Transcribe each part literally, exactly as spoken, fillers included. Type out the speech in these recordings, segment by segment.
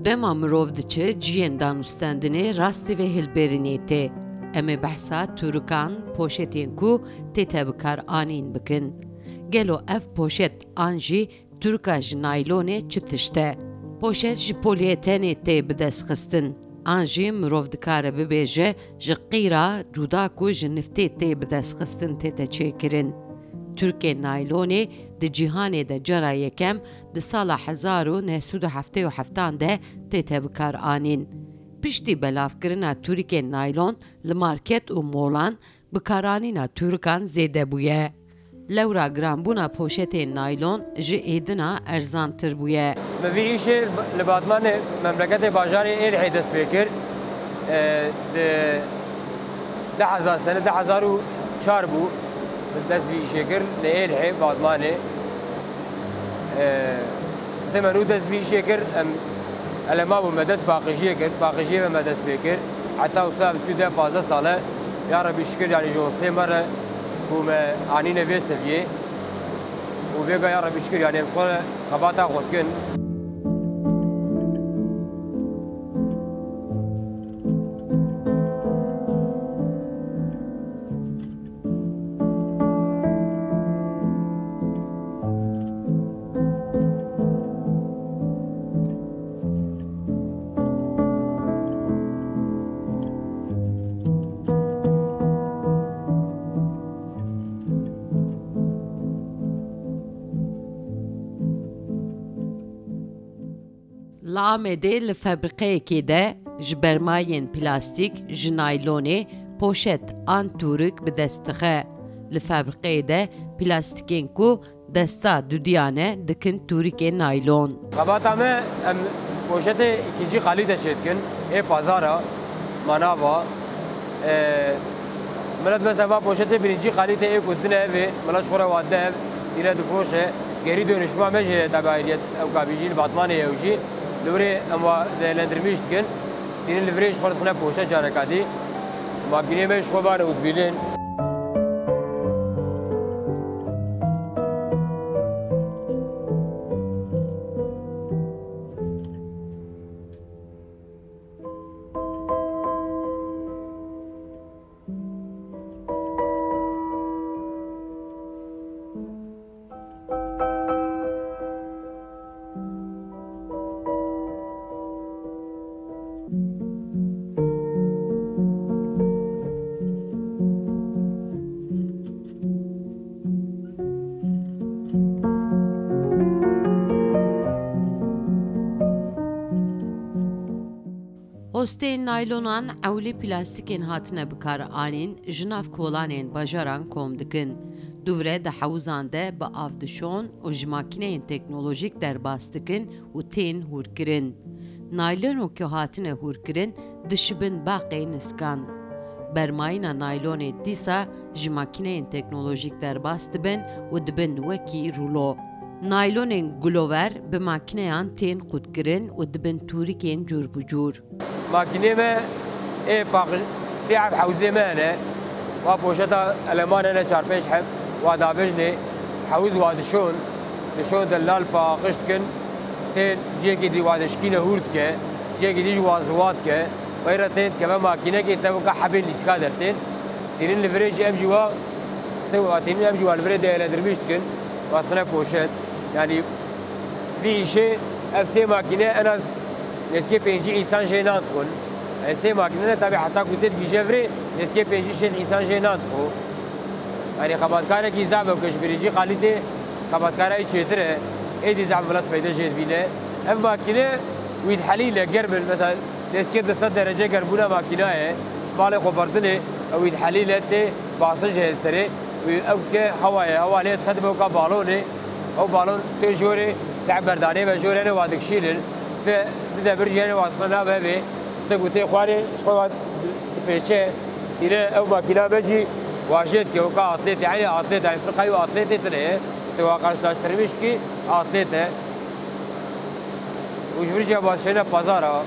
Dema mirov diçe ciyên danûstendinê, rastî vê hilbêrînê tê. Em ê behsa tûrikan, poşetên ku tête bikaranîn bikin. Gelo ev poşet an jî tûrika ji naylonê çi tişt e? Poşet ji polîetenê tê bidestxistin. An jî mirov dikare bibêje ji qîra cuda ku ji niftê tê bidestxistin tête çêkirin. Tûrikên naylonê di cîhanê de cara yekem di sala hezar û neh sed û heftê û heftan de tête bikaranîn. Piştî belavkirina tûrikên naylon li market û molan, bikaranîna tûrikan zêde bûye. Lewra giranbûna poşetên naylon ji êdina erzantir bûye. Me vî îşê li Batmanê, memleketê, bajarê Êlihê dest pê kir. E, di du hezar sene, du hezar û çar bû, min dest vî îşê kir li Êlihê, Batmanê. E, Te me nû dest vî îşê kir, em, elema bû, me dest paqijiyê kir, paqijiyê me, me dest pê kir. Heta wisa ev çû deh pazdeh sal e, ya Rebî şikir, yanî ji hostê me re bû, me anîne vê seviyê û vêga ya Rebî şikir, yanî em ji xwe re xebata xwe dikin. Li Amedê li fabrîqeyekê de ji bermayên plastîk, ji naylonê, poşet an tûrik bi dest dixe. Li fabrîqeyê de plastîkên ku desta dudiyan e dikin tûrikê naylon. Xebata me, em poşetê ikincî kalîte çêdikin, ê pazara, manava. E, milet mesela va poşetê birincî kalîte ê ku dine evê, milet ji xwe re wa dide ev, îre difiroşe. Gerî dönüşma me jê ye, tabi ayriyet ew kabî jî li Batmanê ye ew jî. Li wirê em wa değerlendirmiş dikin. Tînin li virê ji xwe re dixine poşet careka dî. Makînê me ji xwe bane û dibînin. Hostên naylonan ewlî plastîkên hatine bikaranîn ji nav kolanên bajaran kom dikin. Dûvre di hewizan de bi av dişon û ji makîneyên teknolojîk derbas dikin û tên hûrkirin. Naylon ku hatine hûrkirin dişibin baqê niskan. Bermayîna naylonê dîsa ji makîneyên teknolojîk derbas dibin û dibin wekî rûlo. Naylonên gulover bi makîneyan tên qutkirin û dibin tûrikên cûr bi cûr. Makînê me ê paqij sê heb hewzê me hene. Wa poşeta eleman hene çar pênc heb, wa davêjinê, hewiz wa dişon, dişon de lal paqij dikin, tên cihekî dî wa dişkîne hûr dike, cihekî dî jî wa ziwa dike, wê re tên dikeve makînekê te weka hebên lîstika dertên. Tînin li virê jî em jî wa, te wa tînin em jî wa li virê değerlendirmiş dikin, wa dixine poşet. Yanî vî îşê ev sê makîne en az nêzkê pêncî însan jê nan dixwin. Ev sê makîne ne, tabî heta ku tê digihîje virê, nêzkê pêncî şêst însan jê nan dixwe. Yanî xebatkarekî zaf e ku ji birîncî kalîtê xebatkara yî çêtir e. Êdî zaf milet feyde jê dibîne. Ev makîne wî dihelîne germ in. Mesela nêzkê du sed derece germbûna makîna ye. Balê xwe berdinê, ew wî dihelîne tê basij hêsterê. Wî ew dike hewayê, hewa lê dixe dibe weka balonê. Ew balon tê jorê, te berdanê ve jorê ne wa dikişînin. Te di debir jî hene wa dixwe navê vê. Te ku tê xwarê, ji xwe wa dipêçe. Tîne ew makîna me jî wa jê dike, weka atletê, eynî atletê, eynî firqayî û atletê tine ye. Te wa karşılaştırmış ki atlet e. Û ji vir jî wa dişêne pazara.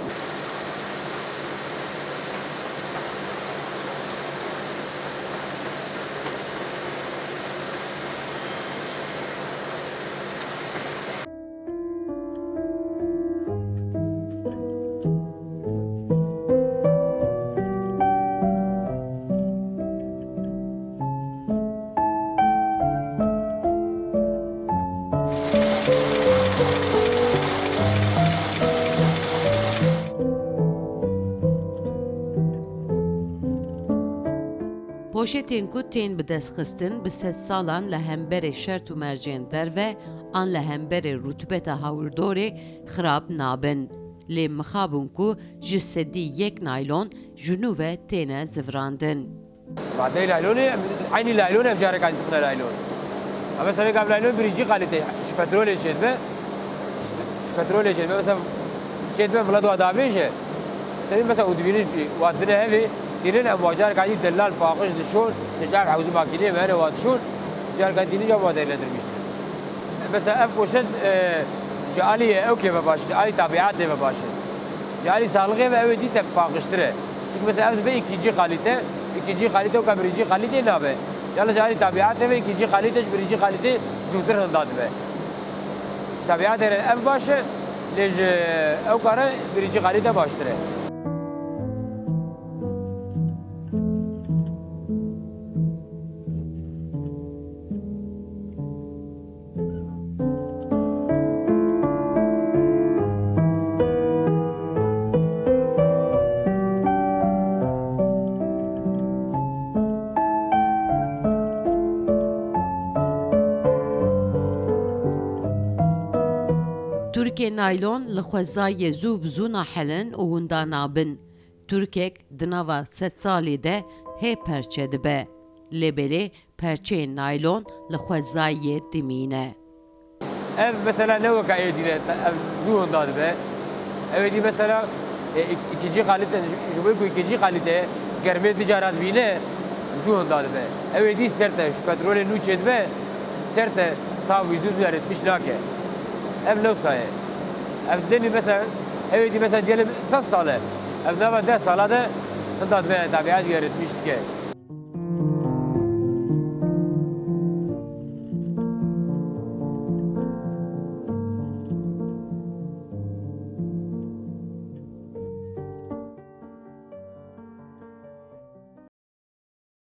Poşetên ku tên bidestxistin bi sedsalan li hemberê şert û mercên derve an li hemberê rutubeta hawirdorê xirab nabin. Lê mixabin ku ji sedî yek naylon ji nû ve têne zivirandin. Madeyê laylonê, eynî laylonê em careka dî dixine laylon. Em mesela ev laylon birinci kalite, ji petrolê çêdibe. Ji, ji petrolê çêdibe. Mesela çêdibe, milet wa davêje. Tabii mesela û dibînin jî wa dine hevê, tînin em wa careka dî delal paqij dişon, seçar hewzî makînê me hene wa dişon, careka dînin jî wa değerlendirmiştir. Mesela ev poşet, e, ji alî ew kê ve baş, ji alî tabiatê ve baş e. Ji alî sağlixê ve ew ê dî te paqijtir e. Çünkü mesela ev dibe ikinci kalite, ikinci kalite û ka birinci kalite nabe. Yalnız ji alî tabiatê ve ikinci kalite ji birinci kalite zûtir hinda dibe. Ji tabiatê re ev baş e, lê ji ew kare birinci kalite baştir e. Tûrikê naylon li xwezayê zû bi zû nahelin û winda nabin. Tûrikek di nava sedsalê de hê perçe dibe. Lê belê perçeyên naylon li xwezayê dimîne. Ev mesela ne weke êdî ne, ev zû hinda dibe. Ew êdî mesela, e, ik-, ikinci kalite, ji, ji bo ku ikinci kalite germê du cara dibîne, zû hinda dibe. Ew êdî sert e, ji petrolê nû çêdibe, sert e, tav wî zû zû eritmiş nake. Ev ne wisa ye. Ev demî mesela, ew êdî mesela diyelim sed sal e. Ev nava deh sala de hinda dibe, yani tabiat wî eritmiş dike.